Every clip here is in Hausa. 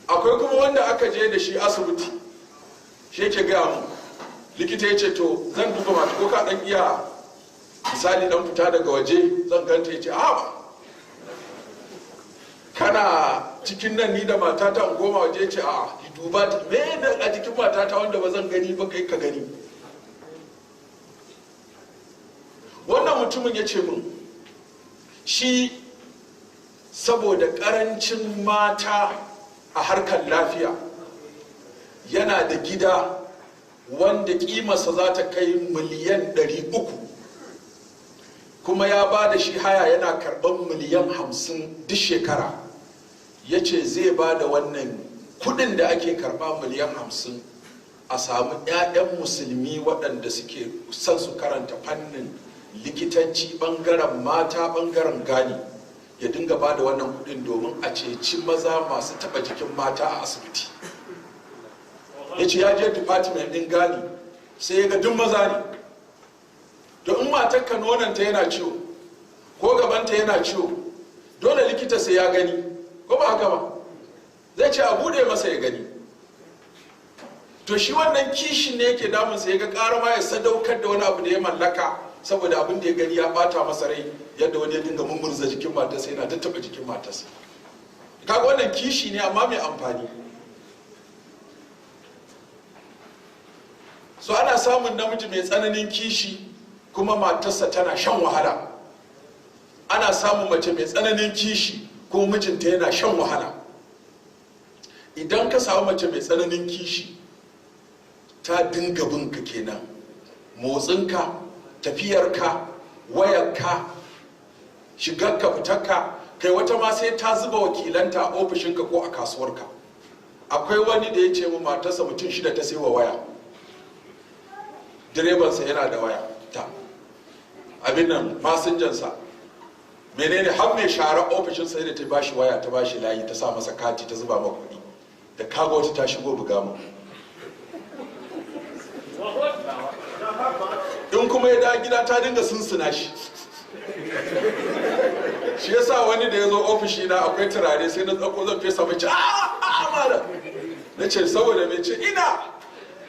Akwai kuma wanda aka je da shi asibiti, shi yake gaya mu, likita ya ce to zan duba mata ko ka dan iya misali dan fita daga waje zan ganta. Ya ce a ba, kana cikin nan ni da matata in goma waje? Ce a ki duba ta me da a jikin matata wanda ba zan gani ba kai ka gani. Wannan mutumin ya ce min shi saboda karancin mata a harkar lafiya yana da gida wanda kimarsa za ta kai miliyan 300, kuma ya ba da shi haya yana karban miliyan 50 duk shekara. Ya ce zai ba da wannan kudin da ake karba miliyan 50 a samu 'ya'yan musulmi waɗanda suke son su karanta fannin likitanci bangaren mata bangaren gani, ya dinga ba da wannan kudin domin a ceci maza masu taba jikin mata a asibiti. Ya ce ya je department din gani sai ya ga duk maza ne. To in matarka nonanta yana ciwo ko gabanta yana ciwo, dole likita sai ya gani, ko ba haka ba? Zai ce a bude masa ya gani. To shi wannan kishin ne yake damunsa, ya ga ƙara ma ya sadaukar da wani abu da ya mallaka saboda abin da ya gani ya bata masa rai, yadda wani ya dinga mummurza jikin matarsa yana tattaba jikin matarsa. Kaga wannan kishi ne amma mai amfani. So ana samun namiji mai tsananin kishi kuma matarsa tana shan wahala. Ana samun mace mai tsananin kishi ko mijinta yana shan wahala. Idan ka samu mace mai tsananin kishi, ta dinga binka kenan, motsinka, tafiyarka, wayarka, shigarka, fitarka, kai wata ma sai ta zuba wakilanta a ofishinka ko a kasuwarka. Akwai wani da ya ce mu matarsa mutum 6 ta sai wa waya. Direbansa yana da waya ta abin nan, masinjansa, menene, har mai shara ofishinsa da ta bashi waya, ta bashi layi, ta sa masa kati, ta zuba ma kuɗi. Da kaga wata ta shigo, buga mu. In kuma ya da gida, ta dinga sunsuna shi. Shi yasa wani da ya zo ofishi na akwai turare, sai na tsako zan fesa mai, ce a a malam. Na ce saboda mai? Ce ina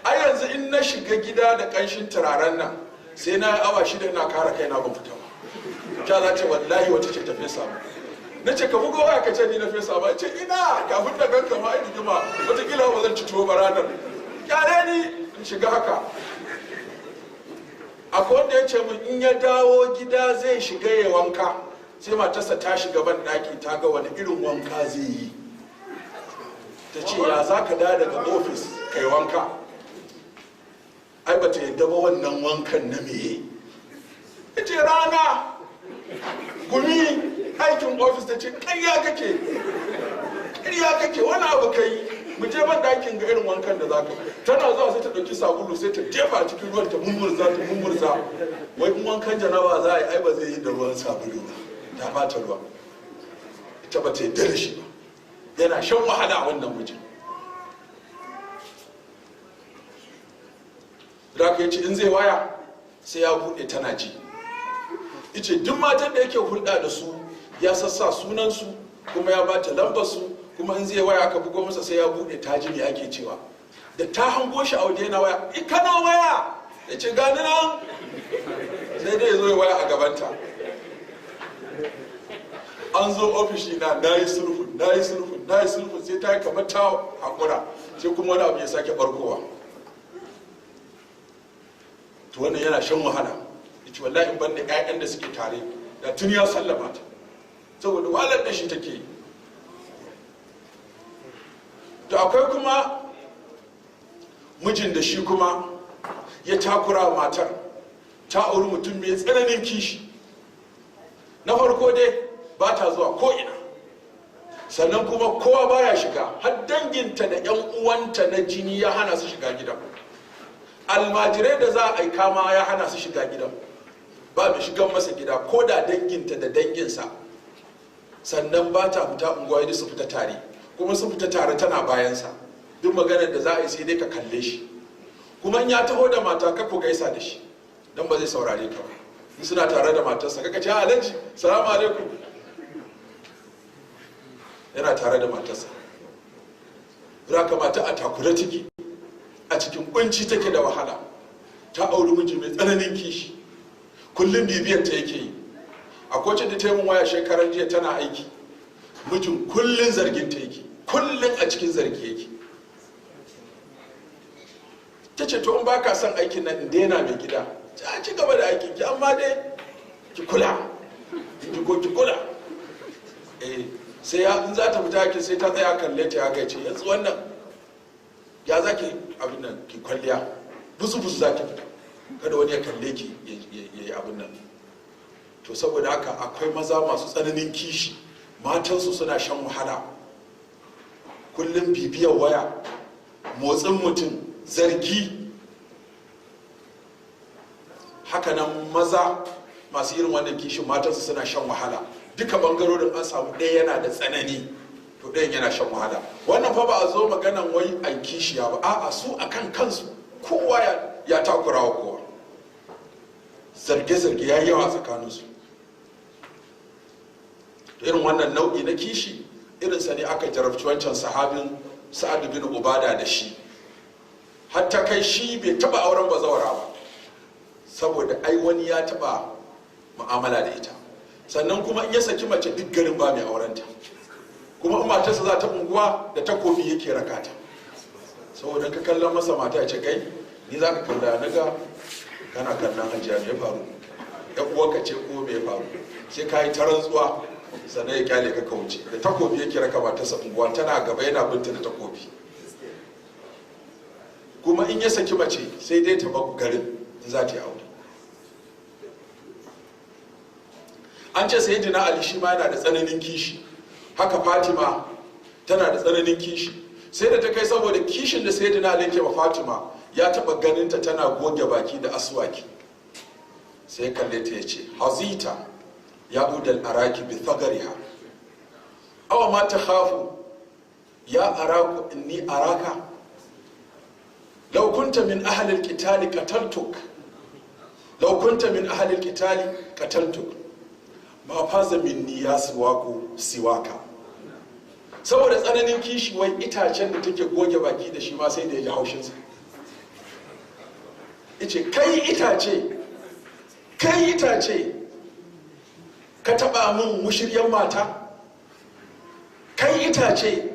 a yanzu in na shiga gida da kanshin turaren nan sai na yi awa 6 ina kara kaina ban fita ba. Ta za ce wallahi wata ce ta fesa mu. Na ce ka bugo waya ka ce ni na fesa ba. Ce ina kafin da ganka ma ai rigima, wataƙila ba zan ci tuwo ba ranar. Kyale ni in shiga haka. Akwai wanda ya ce min in ya dawo gida zai shiga ya wanka, sai matarsa ta shiga ban ɗaki ta ga wani irin wanka zai yi. Ta ce ya za ka dawo daga ofis kai wanka? Ai ba ta yadda ba, wannan wankan na meye? Ya ce rana, gumi, aikin ofis. Ta ce ƙarya kake, ƙarya kake, wani abu ka yi, mu je ban ɗakin ga irin wankan da za ka. Tana zuwa sai ta ɗauki sabulu sai ta jefa cikin ruwan, ta mummurza, ta mummurza. Wai in wankan janaba za a yi, ai ba zai yi da ruwan sabulu ba, ta bata ruwa. Ita ba ta yarda da shi ba, yana shan wahala a wannan mijin. Da aka ce in zai waya sai ya buɗe tana ji. Ice duk matan da yake hulɗa da su ya sassa sunansu kuma ya bata lambar su, kuma in zai waya aka bugo masa sai ya buɗe ta ji me ake cewa. Da ta hango shi a waje yana waya, kana waya? Ya ce gani nan. Sai dai ya zo ya waya a gabanta. An zo ofishi na, na yi sulhu, na yi sulhu, na yi sulhu, sai ta yi kamar ta haƙura, sai kuma wani abu ya sake barkowa. To wannan yana shan wahala. Ya ce wallahi in ban da 'ya'yan da suke tare da tun ya sallama ta, saboda wahalar da shi take yi. To akwai kuma mijin da shi kuma ya takura matar, ta auri mutum mai tsananin kishi. Na farko dai ba ta zuwa ko'ina, sannan kuma kowa baya shiga, har danginta da 'yan uwanta na jini ya hana su shiga gidan. Almajirai da za a aika ma ya hana su shiga gidan, ba mai shigan masa gida ko da danginta da danginsa. Sannan ba ta fita unguwa, su fita tare, kuma sun fita tare tana bayansa. Duk maganar da za a yi sai dai ka kalle shi. Kuma in ya taho da mata ka ku gaisa da shi, don ba zai saurare ka ba. In suna tare da matarsa kaka ce alhaji salamu alaikum, yana tare da matarsa. Raka mata a takure take, a cikin kunci take da wahala. Ta auri miji mai tsananin kishi, kullum bibiyar ta yake yi. Akwai wacce da ta yi min waya shekaran jiya, tana aiki, mijin kullum zargin ta yake, kullum a cikin zargi yake. Ta ce, to in ba ka son aikin nan in daina, mai gida. Ta ci gaba da aikin ki, amma dai ki kula, ki ko ki kula. Eh, sai ya in za ta fita aikin sai ta tsaya kalle ta, ya gaice yanzu wannan ya za ki abin nan, ki kwalliya busu busu za ki fita, kada wani ya kalle ki ya yi abin nan. To saboda haka akwai maza masu tsananin kishi, matansu suna shan wahala, kullum bibiyar waya, motsin mutum, zargi. Hakanan maza masu irin wannan kishin, matansu suna shan wahala. Duka bangarorin an samu ɗaya yana da tsanani, to ɗayan yana shan wahala. Wannan fa ba a zo maganan wai an kishiya ba, a'a, su akan kansu kowa ya takura wa kowa, zarge-zarge ya yi yawa tsakaninsu. Irin wannan nau'i na kishi irinsa ne aka jarabci wancan sahabin Sa'ad bin Ubada da shi, hatta kai shi bai taba auren bazawara ba, saboda ai wani ya taba mu'amala da ita. Sannan kuma in ya saki mace, duk garin ba mai aurenta. Kuma in matarsa za ta unguwa, da takobi yake rakata, saboda ka kallon masa mata ya ce, kai ni za ka kalla, na ga kana kallon hajiya, me ya faru? Ya uwarka ce ko me ya faru? Sai ka yi ta rantsuwa sannan ya kyale ka kauce. Da takobi yake raka matarsa unguwa, tana gaba yana binta da takobi. Kuma in ya saki mace, sai dai ta bar garin in za ta yi aure. An ce Sayyidina Ali shi ma yana da tsananin kishi. Haka Fatima tana da tsananin kishi, sai da ta kai saboda kishin da Sayyidina Ali yake ma Fatima, ya taba ganinta tana goge baki da aswaki, sai kalle ta yace, hazita ya udal araki bi thagariha, aw ma takhafu ya araku inni araka, law kunta min ahli alqitali qataltuk, law kunta min ahli alqitali qataltuk, ma faza minni ya siwaku siwaka. Saboda tsananin kishi, wai itacen da take goge baki da shi ma sai da ya ji haushinsa, ice kai itace, kai itace, ka taba min mushiryan mata, kai itace,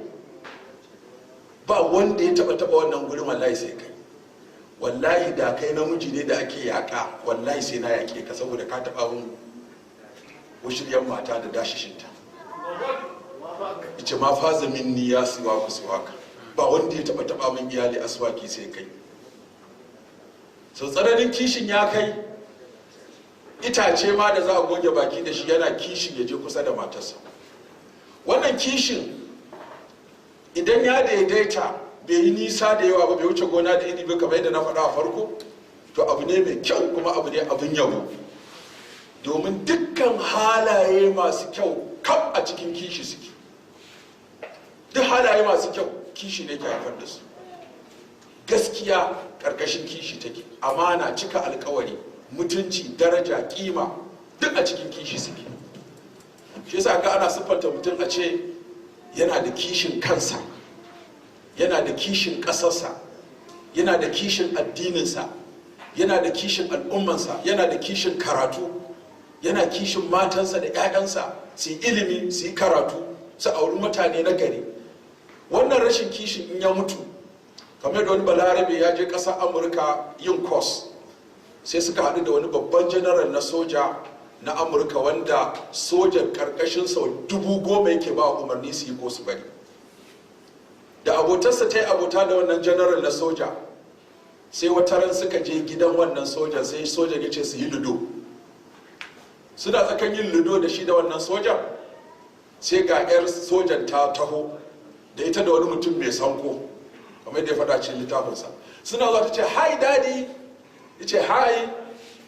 ba wanda ya taba taba wannan gurin wallahi sai kai. Wallahi da kai namiji ne da ake yaka, wallahi sai na yake ka, saboda ka taba min mushiryan mata da dashishinta. Ice ma faza minni ya siwa ku siwaka, ba wanda ya taba taba min iyali aswaki sai kai. Sau tsananin kishin ya kai itace ma da za a goge baki da shi yana kishin ya je kusa da matarsa. Wannan kishin idan ya daidaita, bai yi nisa da yawa ba, bai wuce gona da iri ba, kamar yadda na faɗa a farko, to abu ne mai kyau kuma abu ne abin yabo, domin dukkan halaye masu kyau kaf a cikin kishi suke. Duk halaye masu kyau kishi ne ke haifar da su. Gaskiya ƙarƙashin kishi take, amana, cika alkawari, mutunci, daraja, kima, duk a cikin kishi suke. Shi yasa ga ana siffanta mutum a ce yana da kishin kansa, yana da kishin ƙasarsa, yana da kishin addininsa, yana da kishin al'ummansa, yana da kishin karatu, yana kishin matansa da 'ya'yansa su yi ilimi, su yi karatu, su auri mutane na gari. Wannan rashin kishin in ya mutu, kamar da wani Balarabe ya je ƙasar Amurka yin course, sai suka haɗu da wani babban general na soja na Amurka, wanda sojan ƙarƙashin sau 10,000 yake ba umarni su yi ko su bari. Da abotarsa ta yi abota da wannan general na soja, sai wata ran suka je gidan wannan sojan, sai sojan ya ce su yi ludo. Suna tsakan yin ludo da shi da wannan sojan, sai ga 'yar sojan ta taho da ita da wani mutum mai sanko, kamar yadda ya faɗa cikin littafinsa. Suna zuwa ta ce, hi daddy, ya ce hi.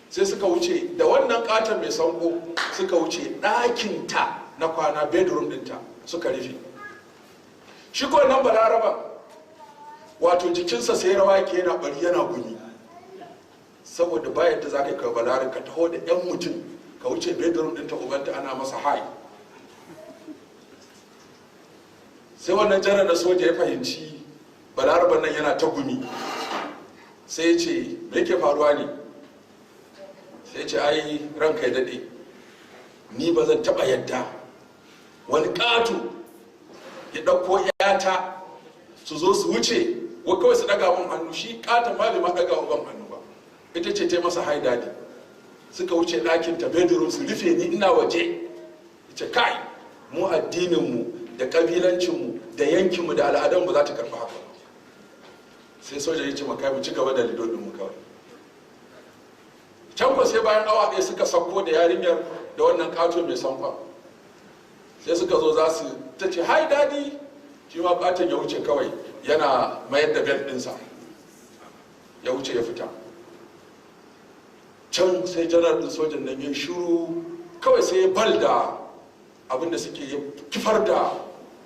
Sai suka wuce da wannan katon mai sanko, suka wuce ɗakinta na kwana, bedroom ɗinta, suka rufe. Shi ko nan Balaraba, wato jikinsa sai rawa yake, yana bari, yana gumi, saboda bayan da za ka kai Balarin ka taho da 'yan mutum ka wuce bedroom ɗinta, ubanta ana masa hi. Sai wannan janar na soja ya fahimci Balaraban nan yana ta gumi. Sai ya ce, "Me yake faruwa ne?" Sai ya ce, "Ai ranka ya daɗe, ni ba zan taɓa yadda wani ƙato ya ɗauko 'yata su zo su wuce wa kawai su ɗaga mun hannu." Shi ƙaton ma bai ma ɗaga uban hannu ba. Ita ce ta masa, "Hi, daddy." Suka wuce ɗakin ta, bedroom, su rufe ni ina waje. Ce kai, mu addininmu da ƙabilancinmu da yankinmu da al'adunmu za ta karɓi haka. Sai soja ya ce makai, "Mu ci gaba da lido ɗinmu kawai." Can ko sai bayan awa 1 suka sauko da yarinyar da wannan ƙato mai sankon. Sai suka zo za su ta ce, "Hi, daddy." Shi ma ƙaton ya wuce kawai, yana mayar da belt ɗinsa, ya wuce ya fita can. Sai janar ɗin sojan nan ya shiru kawai, sai ya bal da abinda suke, ya kifar da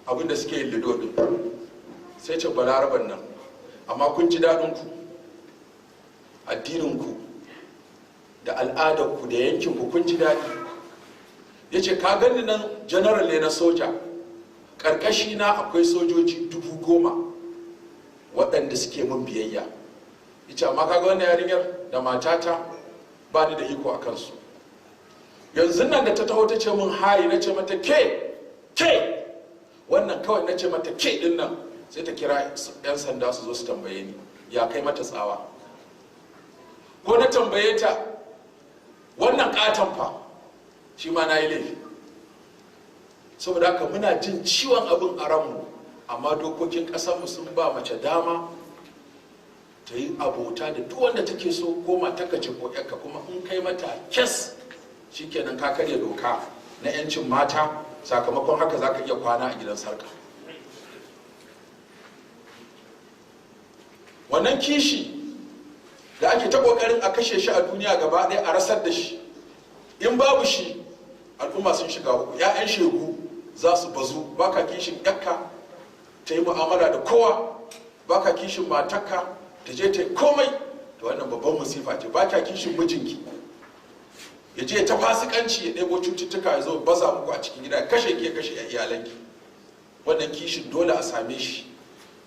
abinda suke yin lido ɗin. Sai ce, "Balaraban nan, amma kun ji daɗinku, addininku da al'adarku da yankinku, kun ji daɗi." Ya ce, "Ka gani nan, general ne na soja. Ƙarƙashi na akwai sojoji 10,000 waɗanda suke mun biyayya." Ya ce, "Amma kaga wannan yarinyar da matata, ba ni da iko a kansu. Yanzu nan da ta taho ta ce mun hi, na ce mata, 'Ke, ke.' Wannan kawai na ce mata 'ke' din nan, sai ta kira 'yan sanda su zo su tambaye ni ya kai mata tsawa. Ko na tambaye ta wannan katon fa, shi ma na yi laifi." Saboda haka muna jin ciwon abin a ranmu, amma dokokin ƙasarmu sun ba mace dama ta yi abota da duk wanda take so, ko matarka ce ko 'yarka. Kuma in kai mata kes, shikenan, ka karya doka na 'yancin mata. Sakamakon haka za ka iya kwana a gidan sarka. Wannan kishi da ake ta kokarin a kashe shi a duniya gaba ɗaya, a rasar da shi, in babu shi al'umma sun shiga uku. 'Ya'yan shegu za su bazu. Baka kishin 'yakka ta yi mu'amala da kowa, baka kishin matarka ta je ta yi komai, da wannan babban musifa ce. Baka kishin mijinki ya je ta fasikanci, ya ɗebo cututtuka ya zo baza muku a cikin gida, ya kashe ki, ya kashe iyalanki. Wannan kishin dole a same shi.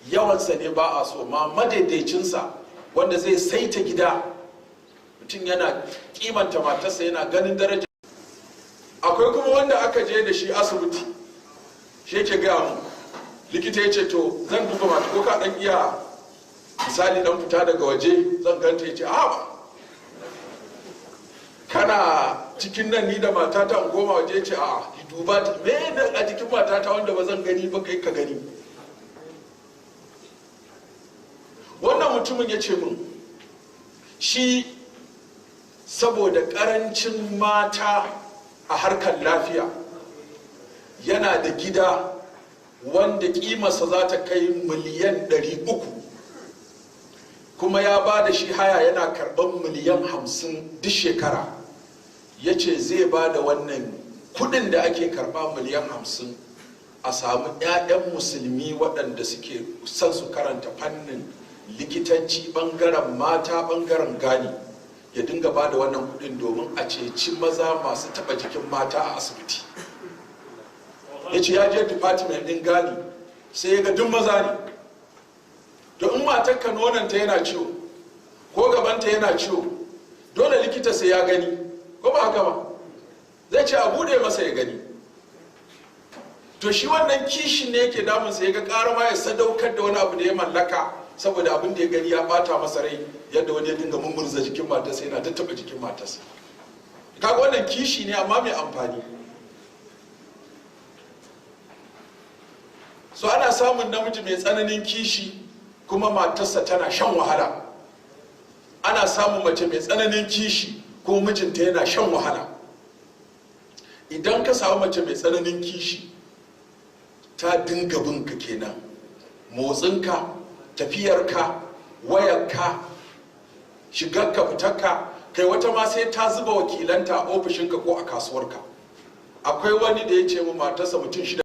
Yawansa ne ba a so, ma madaidaicinsa wanda zai saita gida. Mutum yana kimanta matarsa, yana ganin daraja. Akwai kuma wanda aka je da shi asibiti, shi yake gaya mu, likita ya ce, "To, zan duba mata, ko ka dan iya misali dan fita daga waje zan ganta?" Ya ce, "A ba, kana cikin nan, ni da matata in goma waje?" Ce, "A duba ta me a jikin matata wanda ba zan gani ba, kai ka gani." Wannan mutumin ya ce min shi saboda karancin mata a harkar lafiya, yana da gida wanda kimarsa za ta kai miliyan 300, kuma ya ba da shi haya, yana karban miliyan 50 duk shekara. Ya ce zai ba da wannan kudin da ake karba miliyan 50 a samu 'ya'yan musulmi waɗanda suke son su karanta fannin likitanci, bangaren mata, bangaren gani, ya dinga ba da wannan kudin domin a ceci maza masu taba jikin mata a asibiti. Ya ce ya je department din gani, sai ya ga duk maza ne. To, in matarka nonanta yana ciwo ko gabanta yana ciwo, dole likita sai ya gani, ko ba haka ba? Zai ce a bude masa ya gani. To, shi wannan kishin ne yake damunsa, ya ga ƙara ma ya sadaukar da wani abu da ya mallaka, saboda abin da ya gani ya bata masa rai, yadda wani ya dinga mummurza jikin matarsa, yana tattaba jikin matarsa. Kaga wannan kishi ne, amma mai amfani. So ana samun namiji mai tsananin kishi kuma matarsa tana shan wahala. Ana samun mace mai tsananin kishi ko mijinta yana shan wahala. Idan ka samu mace mai tsananin kishi, ta dinga binka kenan, motsinka, tafiyarka, wayarka, shigarka, fitarka. Kai, wata ma sai ta zuba wakilanta a ofishinka ko a kasuwarka. Akwai wani da ya ce mu matarsa mutum 6